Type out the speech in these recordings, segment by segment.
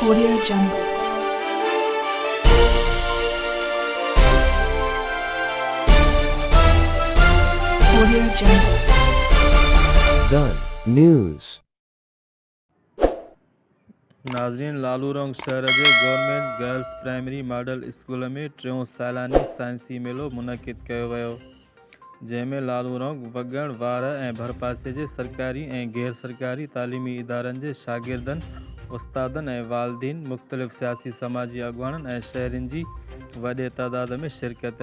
Audio Jungle. Audio Jungle. The News. ناظرين لالورونگ شهر جي government girls primary model school ۾ ٽيون سالاني سائنسي ميلو منعقد ڪيو ويو جنهن ۾ لالورونگ، وڳڻ، وارهه ۽ ڀرپاسي جي سرڪاري ۽ غير سرڪاري تعليمي ادارن جي شاگردن، استادن ۽ والدين، مختلف سياسي سماجي اڳواڻن ۽ شهرين جي وڏي تعداد ۾ شرڪت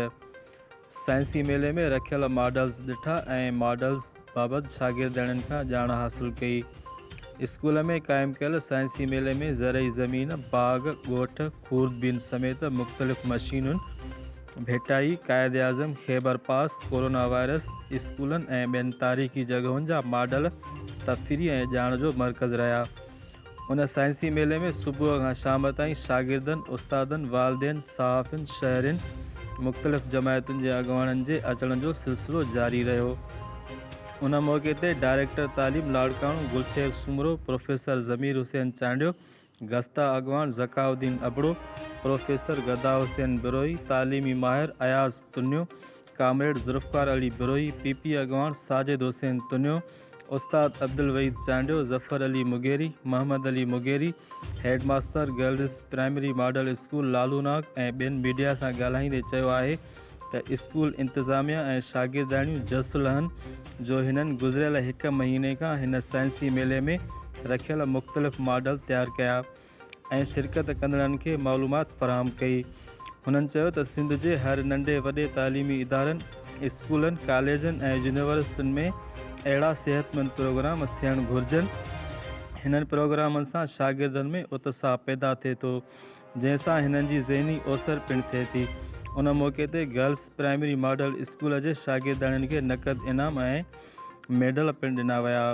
سائنسي ميلي ۾ رکيل ماڊلز ڏٺا ۽ ماڊلز بابت شاگردياڻين کان ڄاڻ حاصل ڪئي. اسڪول ۾ قائم ڪيل سائنسي ميلي ۾ زرعي زمين، باغ، ڳوٺ، خوردبين سميت مختلف مشينون ڀيٽائي قائداعظم خيبر پاس، ڪورونا وائرس، اسڪولن ۽ ٻين تاريخي جڳهن جا ماڊل تفريح ۽ ڄاڻ جو مرڪز رهيا. ان سائنسي ميلي ۾ صبح کان شام تائين شاگردن، استادن، والدين، صحافين، شهرين، مختلف جماعتن جي اڳواڻن جي اچڻ جو سلسلو جاري رهيو. ان موقعي تي ڊائريڪٽر تعليم لاڙڪاڻو گلشير سومرو، پروفيسر ضمير حسين چانڊيو، گسٽا اڳواڻ ذڪاء الدين ابڙو، پروفيسر گدا حسين بروهي، تعليمي ماهر Ayaz Tunio, comrade Zulfiqar Ali Brohi, P P اڳواڻ ساجد حسين تنيو، استاد Abdulwahid Chandio, Zafar Ali Mugheri, Muhammad Ali Mugheri, head master girls primary model school Lalunag ۽ ٻين ميڊيا سان ڳالهائيندي چيو آهي ته اسڪول انتظاميا ۽ شاگردياڻيون جس لهن جو هنن گذريل هڪ مهيني کان هن سائنسي ميلي ۾ رکيل مختلف ماڊل تيار ڪيا ۽ شرڪت ڪندڙن کي معلومات فراهم ڪئي. هنن چيو ته سنڌ جي هر ننڍي وڏي تعليمي ادارن، اسڪولن، ڪاليجن ۽ يونيورسٽين ۾ اهڙا صحتمند پروگرام ٿيڻ گهرجن. هنن پروگرامن سان شاگردن ۾ اتساهه پيدا ٿئي ٿو، جنهن سان هنن جي ذهني اوسر پڻ ٿئي ٿي. ان موقعي تي گرلس پرائمري ماڊل اسڪول جي شاگردياڻين کي نقد انعام ۽ ميڊل پڻ ڏنا ويا.